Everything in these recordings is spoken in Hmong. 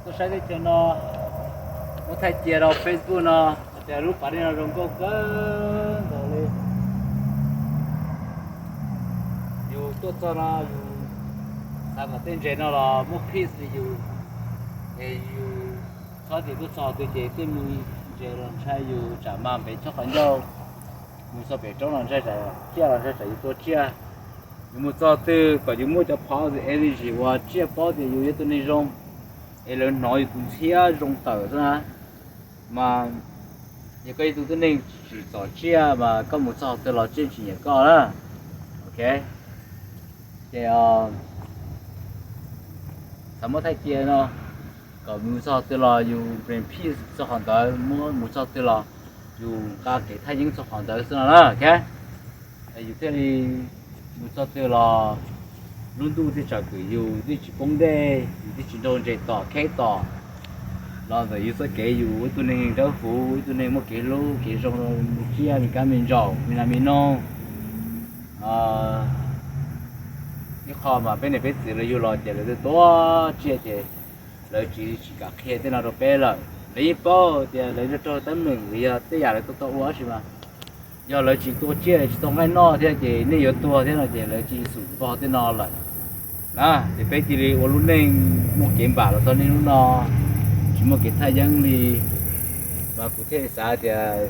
Tuaj saib teb chaws no, muab thaij cia rau Facebook no, hais tias lub pas dej no zoo nkauj kawg nkaus li. Yus tuaj txog no yus xav kom tej ntses no los muaj peace li yus, es yus txhob tias tuaj txog twg ces tej me ntses los ntshai yus tsam mas npev tshaj qhov ncauj. Mus txog pem roob los ntshai tsam tsiaj los ntshai tsam yus tua tsiaj. Yus mus txog twg kom yus muaj cov positive energy uas tsiaj paub tias yus yog tus neeg zoo, es lawv hnov yus tus ntxhiab zoo tawm xwb na. Mas yog koj yog tus tib neeg tsis txom tsiaj mas koj mus txog twg los tsiaj tsis nyiam koj na. Ok, ces xav muab thaij cia no, kom mus txog twg los yus bring peace txog qhov ntawd, muab mus txog twg los yus nqa kev thaj yeeb txog qhov ntawd xwb no na. Ok, yus thiaj li mus txog twg los lub ntuj thiaj tsam kwm yus, yus thiaj tsis poob dej, yus thiaj tsis nrog ntses tom kheb tom. Los ntawm yus txoj kev yus ua ib tug neeg dawb huv, ib tug neeg muaj kev hlub kev zoo rau me tsiaj me kab me ntsaum me nas me noog. Ib qho mas peb niam peb txiv lawv yug los ces lawv tua tua tsiaj ces lawv tsis tsis kam qhia tej no rau peb lawm. Lawv yeej paub tias lawv raug teeb meem los yog tej yam lawv tau tau ua tab sis mas yog lawv tsis tua tsiaj tsis tau nqaij noj thiab ces nej yuav tuag thiab no ces lawv cia li xub npog tej no lawm na. Ces peb cia li ua lub neej muaj kev npam los txog niaj hnub no, tsis muaj kev thaj yeeb li. Mas kuv thiaj li xav tias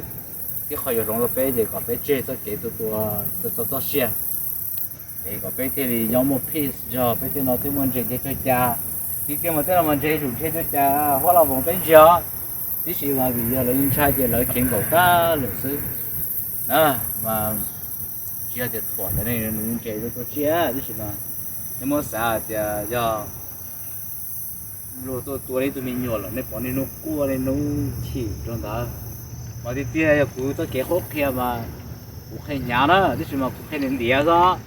ib qho yuav hloov rau peb ces kom peb tseg txoj kev tua tua txoj txoj sia, es kom peb thiaj li nyob muaj peace zog, peb tej no twb muaj ntses ntshe cuag cas. Tiag tiag mas tej no mas ntses yuav tsum ntshe cuag cas huab la voos peb ntsia, tiam sis mas vim yog lawv ntshai ces lawv khiav nkaum tag lawm xwb na. Mas tsis yog tias thuam cov neeg ntses tua tsiaj, tiam sis mas nej muab xav hais tias yog luag tuaj tua nej tus me nyuam lawm nej pom niaj hnub quaj niaj hnub chim rau ntawd. Mas tiag tiag yog kuv txoj kev qhuab qhia mas kuv qhia hnyav na, tiam sis mas kuv qhia ntiav ntiav xwb.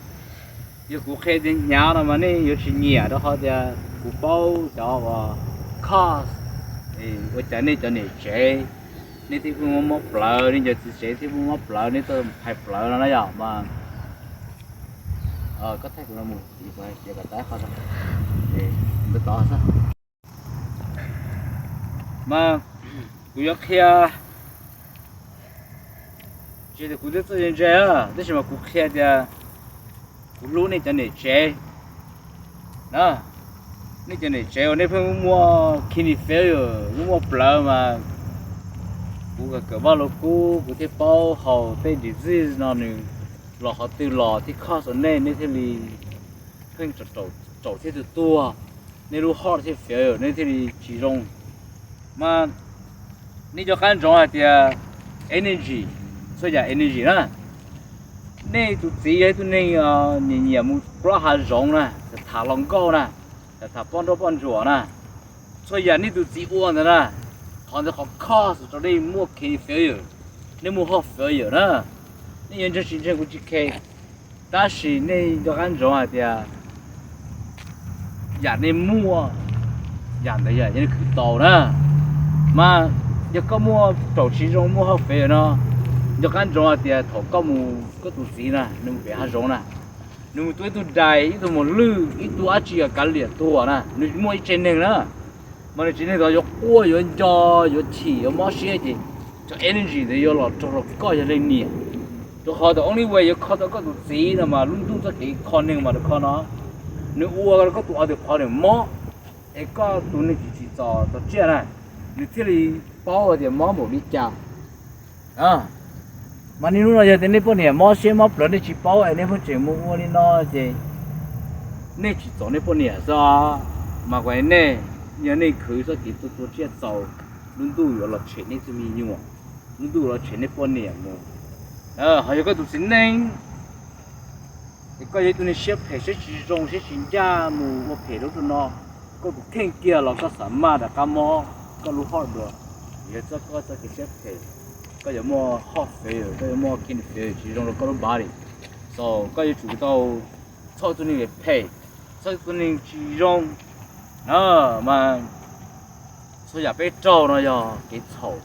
Yog kuv qhia tias hnyav no mas nej yuav tsis nyiam rau qhov tias kuv paub cov uas cause ua cas nej cov niam tsev nej thiaj pheej muab mob plawv, nej cov txiv tsev thiaj pheej mob plawv, nej tuaj phais plawv no na yom. Mas koj thaij kuv no mus, kuv cia kom tau qhov tod xwb. Mas kuv yuav qhia, tsis tias kuv twb txawj ntse ntse, tab sis mas kuv qhia tias kuv hlub nej cov niam tsev na. Nej cov niam tsev uas nej pheej muaj kidney failure, muaj plawv mas kuv kawm kawm vaj lug kub kuv thiaj paub haus tej disease no nws los qhov twg los thiaj cause nej, nej thiaj li pheej tsaum thiaj tuag tuag, nej lub heart thiaj fail, nej thiaj li tsis zoo. Mas nej nco qab ntsoov hais tias energy, txhua yam energy na. Nej tus txiv yog ib tug neeg nyiam nyiam mus plob hav zoov na, tham hluas nkauj na, tham poj nrauj poj ntsuam na, txhua yam nej tus txiv ua ntawd na, qhov ntawd qhov cause rau nej muaj kidney failure, nej muaj heart failure na. Nej yuav ntseeg tsis ntseeg kuv tsis khe, tab sis nej nco qab ntsoov hais tias yam nej muaj, yam ntawd yam nej khwv tau na. Mas yog koj muaj raum tsis zoo muaj heart failure no, nco qab ntsoov hais tias thaum koj mus, koj tus txiv na nws mus pem hav zoov na, nws mus tua ib tug dais, ib tug muas lwj, ib tug dab tsi kav liam tuag na, nws muaj ib tsev neeg na, mas nws tsev neeg ntawd yuav quaj yuav nco, yuav chim yuav mob siab ces cov energy ntawd yuav los raug rau koj yog leej niam. Rau qhov the only way yuav kho tau koj tus txiv no mas lub ntuj txoj kev kho neeg mas rau qhov no, nws ua rau koj tus qhov twg qhov nws mob, es koj tus neeg tsis tsim txom txog tsiaj na, nws thiaj li paub tias mob npaum li cas. Mas niaj hnub no yog tias nej poj niam mob siab mob plawv nej tsis paub es nej pheej tseem mus ua li no ces nej tsim txom nej poj niam xwb. Mas kuv hais nej, yog nej khwv txoj kev tua tua tsiaj txaus, lub ntuj yuav los tshem nej tug me nyuam, lub ntuj yuav los tshem nej poj niam mus. Ho yog koj tus txiv neej es koj yog ib tug neeg siab phem siab tsis zoo siab tsis ncaj mus ua phem rau ub rau no, koj tus kheej kiag los koj xav maj rov qab mob koj lub heart dua, yog txoj koj txoj kev siab phem, koj yuav muaj heart failure, koj yuav muaj kidney failure tsis zoo rau koj lub body. So koj yuav tsum tau txhob ua tus neeg phem, txhob ua tus neeg tsis zoo. Mas txhua yam peb raug no yog kev txhaum,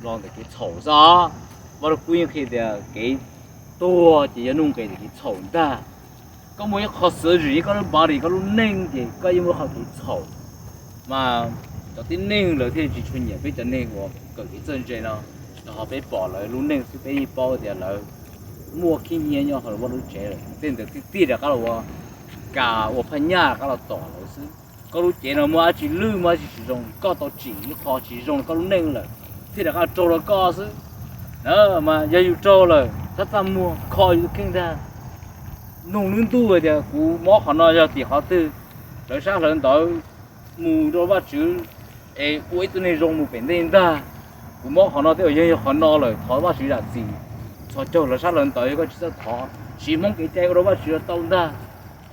los ntawm kev txhaum xwb. Vaj Lug Kub yeej qhia tias kev tuag ces yog nuj nqis ntawm kev txhaum ntag. Koj muaj ib qho surgery koj lub body koj lub neej ces koj yeej muaj qhov kev txhaum. Mas cov tib neeg lawv thiaj li tsis tshua nyiam peb cov neeg uas kawm kev txawj ntse no, rau qhov peb pom lawv lub neej xwb peb yeej paub tias lawv muaj khib nyiab nyob hauv lub vaj lub tsev lawm. Tej ntawd thiaj rov qab los ua, kam ua phaj nyaj rov qab los tom lawv xwb. Koj lub cev no muaj dab tsi lwj muaj dab tsi tsis zoo, koj tau tsim ib qho tsis zoo rau koj lub neej lawm, thiaj rov qab raug rau koj xwb. Mas yog yus raug lawm, txhob txaj muag kho yus tus kheej ntag. Nug lub ntuj tias kuv mob qhov no yog tim qhov twg, hlawv sab hlawv ntawv mus rau Vajtswv es ua ib tug neeg zoo mus pem ntej ntag. Kuv mob qhov no thiab, yog yog qhov no lawm thov Vajtswv zam txim. Txhos caug hlawv sab hlawv ntawv, yog koj tsis txawj thov, siv Hmoob kev cai ua rau Vajtswv los tau ntag.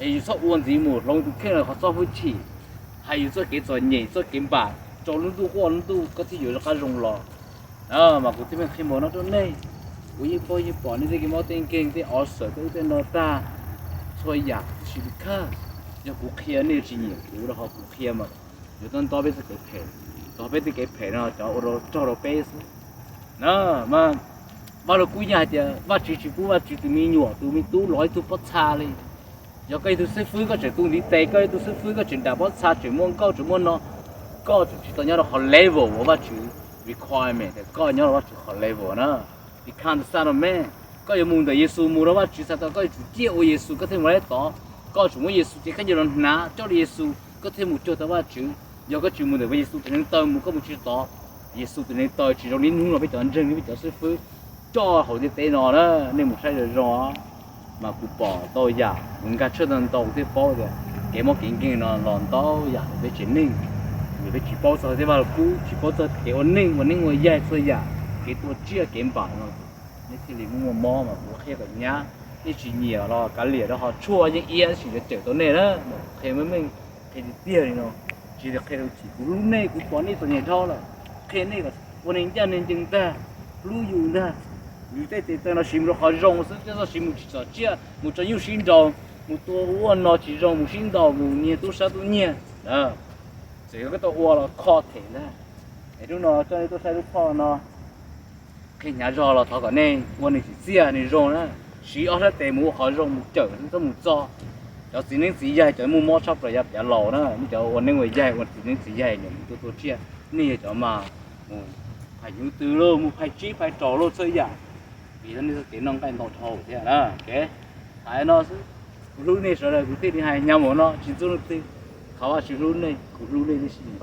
Es yus txhob ua ntxiv mus hloov tus kheej los qhov txob hwj chim, hais yus txoj kev txom nyem txoj kev npam rau lub ntuj quaj lub ntuj, koj thiaj yuav rov qab zoo los. Mas kuv thiaj meem qhia npaum no rau nej. Kuv yeej paub yeej pom nej tej kev mob tej nkeeg tej ulcer tej ub tej no tag, txhua yam tib si li khaj. Yog kuv qhia nej tsis nyiam kuv rau qhov kuv qhia mas yuav tuaj nto peb txoj kev phem, rau peb tej kev phem no cov ua rau raug rau peb xwb. Mas Vaj Lug Kub yeej hais tias Vajtswv tsis pub Vajtswv tus me nyuam tus me tub los ib tug pob txha li. Yog koj ib tug xib fwb koj tseem tu ntiv tes, koj ib tug xib fwb koj tseem nram pob txha tseem muaj nkauj tseem muaj no, koj tseem tsis tau nyob rau qhov level uas Vajtswv requirement tias koj nyob rau Vajtswv qhov level na. Become the son of man, koj yuav mus ntawm Yexus mus rau Vajtswv txhais tau koj yuav tsum ciaj ua Yexus koj thiaj mus tau tod. Koj tsum muab Yexus cev khaub ncaws los hnav coj li Yexus koj thiaj mus cuag tau Vajtswv. Yog koj tsis mus ntawm Yexus tus hneev taw mus koj mus tsis tau tod. Yexus tus hneev taw tsis zoo li hnub no peb cov ntseeg peb cov xib fwb coj hauv ntiaj teb no na. Nej mus saib zoo zoo os. Mas kuv pom ntau yam, kuv nkag tshaj ntau ntau kuv thiaj paub tias kev mob kev nkeeg no los ntau yam peb tsev neeg. Vim peb tsis paub txog tej Vaj Lug Kub, tsis paub txog kev ua neej ua neeb ua yaig txhua yam, kev tua tsiaj kev npam no, nej thiaj li muaj muaj mob mas kuv qhia kom nyab. Nej tsis nyiam los kav liam rau qhov tshuaj yeej iab tab sis yuav cawm tau nej na. Qhia meej meej, qhia tiag tiag li no, tsis qhia rau chim. Kuv hlub nej, kuv pom nej txom nyem dhau lawm, qhia nej kom ua neeg ncaj neeg ncees ntag, hlub yus ntag. Yus tej tes taw no siv mus rau qhov zoo xwb, coj txoj siv mus tsim txom tsiaj, mus tso nyuj sib nraus, mus tua ua no tsis zoo, mus sib ntaus mus nyiag tub sab tub nyiag. Txawm yog koj tau ua los kho them ntag. Es hnub no coj nej tuaj saib lub phoj no, qhia hnyav zog los thov kom nej ua neeg tsim txiaj neeg zoo na. Siv ob sab tes mus ua qhov zoo mus cawm txhob mus txog. Cov txiv neeb txiv yaig cov muaj mob tshaj plaws yav pem laus na, nej cov ua neeb ua yaig ua txiv neeb txiv yaig nim mus tua tua tsiaj, nej yog cov mas mus phais nyuj twm lauj, mus phais tsib phais rau lauj txhua yam. Vim nej txoj kev noj nqaij ntau dhau thiab na. Hais no xwb, kuv hlub nej sawv daws kuv thiaj li hais hnyav mus no tsis ntxub leej twg. Thov Vajtswv hlub nej, kuv hlub nej tib si.